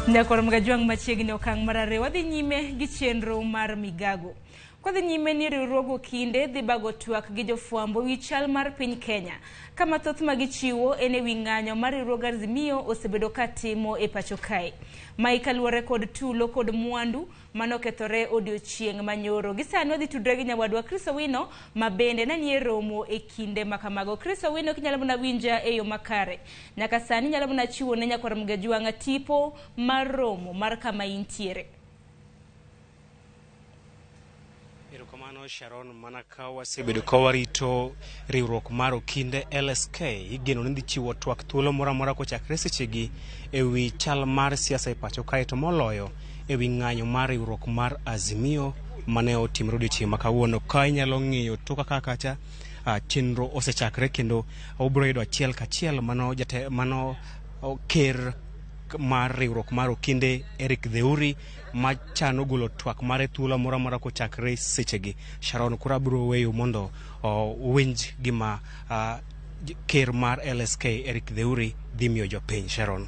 Nyakwar Mgajwang' machiegni okang' mar ariyo wadhi nyime gi chenro mar migago. Kwadhi nyime ni riwruog okinde dhi bago twak gi jofwambo wi chal mar piny Kenya. Kama thoth ma gichiwo en e wi ng'anyo mar riwruog Azimio osebedo ka timo e pacho kae. Mae kaluwore kod tulo kod mwandu manokethore odiochieng' manyoro. Gi sani wadhi tudre gi nyawadwa Chris Owino ma bende ne nie romo e kinde ma kamago. Chris Owino kinyalo mana winja e yo makare. Nyaka sani inyalo mana chiwo ne nyakwar Mgajwang'a tipo mar romo mar kama intiere. Erokamano Sharon, mana ka wasebedo ka warito riwruok mar Okinde LSK igeno ni dhi chiwo twak thuolo moro amora kochakre sechegi e wi chal mar siasa e pacho kae to moloyo e wi ng'anyo mar riwruok mar Azimio mane otimore odiochieng' ma kawuono. Ka inyalo ng'iyo toka ka kacha chenro osechakre kendo ubiro yudo achiel kachiel mano jate, mano ker mar riwruok mar Okinde Eric Theuri machano golo twak mare thuolo moro amora kochakre sechegi. Sharon koro abiro weyo mondo uwinj gima ker mar LSK Eric Theuri dhi miyo jopiny. Sharon.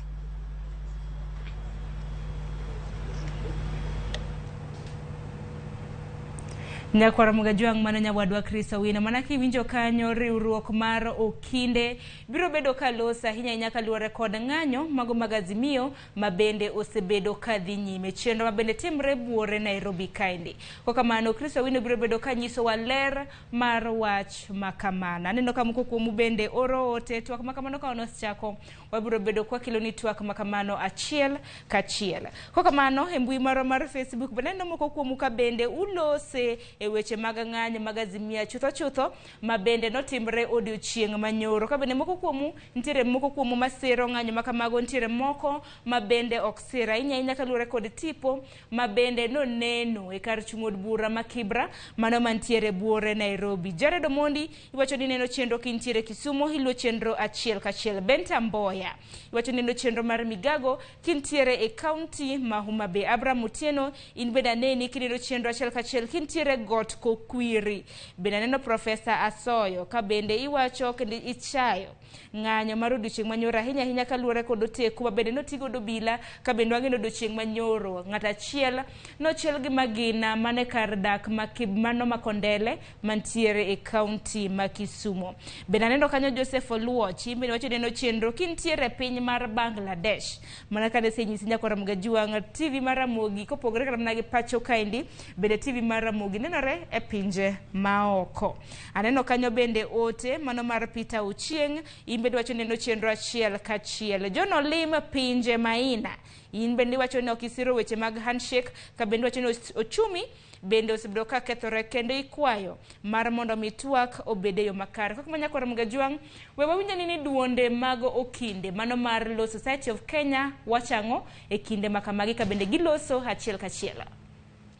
Nyakwar Mgajwang' mano nyawadwa Chris Owino mana kiwinjo kanyo riwruok mar Okinde biro bedo ka loso ahinya ahinya kaluwore kod ng'anyo mago mag Azimio ma bende osebedo ka dhi nyime. Chenro ma bende timre buore Nairobi kaendi. Kokamano Chris Owino biro bedo ka nyisowa ler mar wach ma kamano. Aneno ka moko kuomu bende oro ote twak ma kamano ka wan osechako wabiro bedo kwakelo ni twak ma kamano achiel kachiel. Kokamano e mbui marwa mar Facebook bende aneno moko kuomu ka bende ulose e weche mag ng'anyo mag Azimia chutho chutho ma bende notimre odiochieng' manyoro. Ka bende moko kuomu nitiere moko kuomu masiro ng'anyo ma kamago nitiere moko ma bende ok sir ahinya ahinya kaluwore kod tipo ma bende noneno e kar chung' od bura ma Kibra mano mantiere buore Nairobi. Jared Omondi iwacho ni neno chenro kintiere Kisumo iluwo chenro achiel kachiel. Benta Mboya iwacho ni neno chenro mar Migago kintiere e kaunti ma Homa Bay. Abraham Otieno in bende aneni kineno chenro achiel kachiel kintiere Got Kokwiri. Bende aneno Profesa Asoyo ka bende iwacho kendo ichayo ng'anyo mar odiochieng' manyoro ahinya ahinya kaluwore kod oteku ma bende notigodo obila ka bende wang'e ni odiochieng' manyoro ng'at achiel nochiel gi magina mane kar dak ma mano ma Kondele mantiere e kaunti ma Kisumo. Bende aneno kanyo Joseph Oluoch in bende wacho neno chenro kintiere e piny mar Bangladesh. Mana kane asenyisi nyakwar Ramogi Ajwang' TV mar Ramogi kopogore kata mana gi pacho kaendi bende TV mar Ramogi nenore e pinje maoko. Aneno kanyo bende ote mano mar Peter Ochieng' in bende wacho neno chenro achiel kachiel. John Olim pinje maina in bende iwacho ni ok isiro weche mag handshake ka bende iwacho ni ochumi bende osebedo ka kethore kendo ikwayo mar mondo mi twak obed e yo makare. Kaka manyakwar Mgajwang' we wawinj ni duonde mag okinde mano mar Law Society of Kenya wacho ang'o e kinde ma kamagi ka bende giloso achiel kachiel.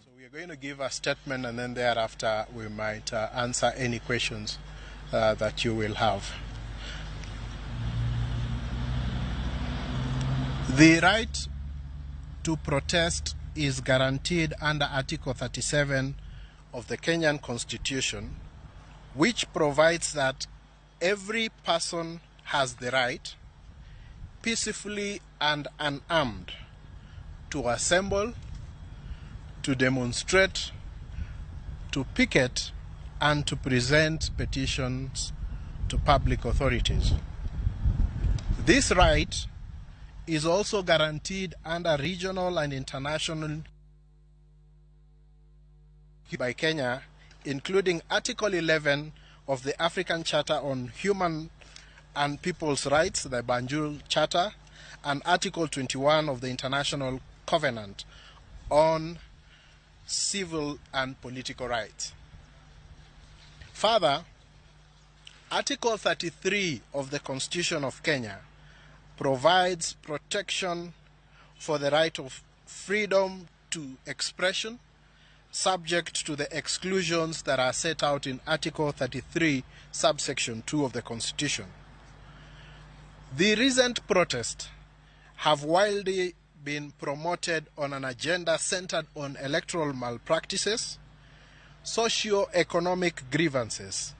So we are going to give a statement and then thereafter we might answer any questions that you will have. The right to protest is guaranteed under Article 37 of the Kenyan Constitution, which provides that every person has the right, peacefully and unarmed, to assemble, to demonstrate, to picket, and to present petitions to public authorities. This right is also guaranteed under regional and international by Kenya, including Article 11 of the African Charter on Human and People's Rights, the Banjul Charter, and Article 21 of the International Covenant on Civil and Political Rights. Further, Article 33 of the Constitution of Kenya provides protection for the right of freedom to expression, subject to the exclusions that are set out in Article 33, subsection 2 of the Constitution. The recent protests have wildly been promoted on an agenda centered on electoral malpractices, socio-economic grievances,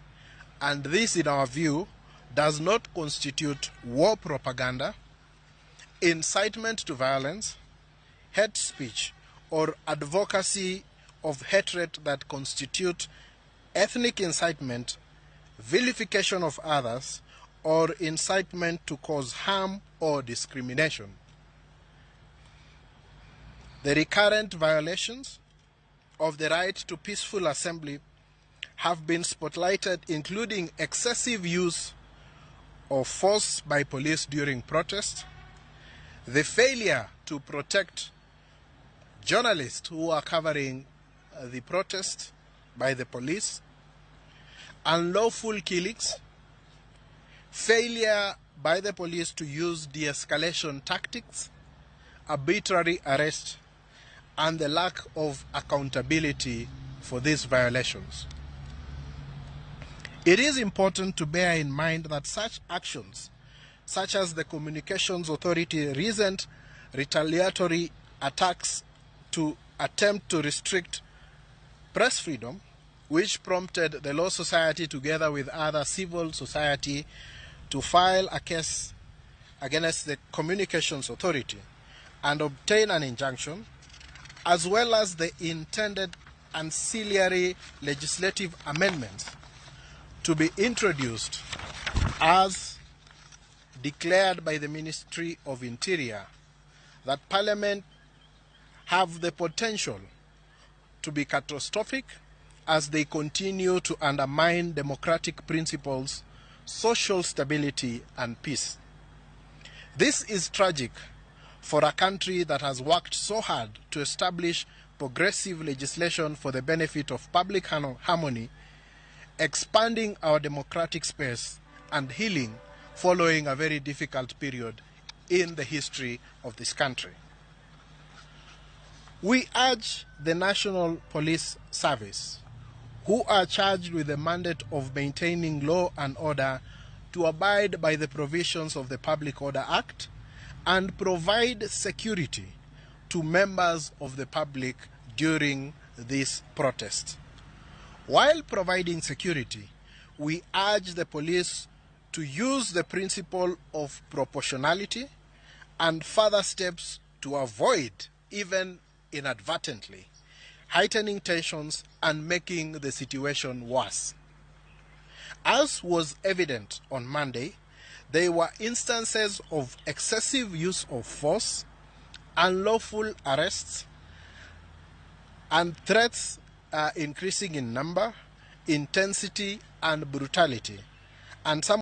and this, in our view, does not constitute war propaganda, incitement to violence, hate speech, or advocacy of hatred that constitute ethnic incitement, vilification of others, or incitement to cause harm or discrimination. The recurrent violations of the right to peaceful assembly have been spotlighted, including excessive use of force by police during protests, the failure to protect journalists who are covering the protest by the police, unlawful killings, failure by the police to use de-escalation tactics, arbitrary arrest, and the lack of accountability for these violations. It is important to bear in mind that such actions, such as the Communications Authority recent retaliatory attacks to attempt to restrict press freedom, which prompted the Law Society together with other civil society to file a case against the Communications Authority and obtain an injunction, as well as the intended ancillary legislative amendments to be introduced as declared by the Ministry of Interior, that Parliament have the potential to be catastrophic as they continue to undermine democratic principles, social stability, and peace. This is tragic for a country that has worked so hard to establish progressive legislation for the benefit of public harmony, expanding our democratic space and healing following a very difficult period in the history of this country. We urge the National Police Service, who are charged with the mandate of maintaining law and order, to abide by the provisions of the Public Order Act and provide security to members of the public during this protest. While providing security, we urge the police to use the principle of proportionality and further steps to avoid, even inadvertently, heightening tensions and making the situation worse. As was evident on Monday, there were instances of excessive use of force, unlawful arrests, and threats are increasing in number, intensity, and brutality, and some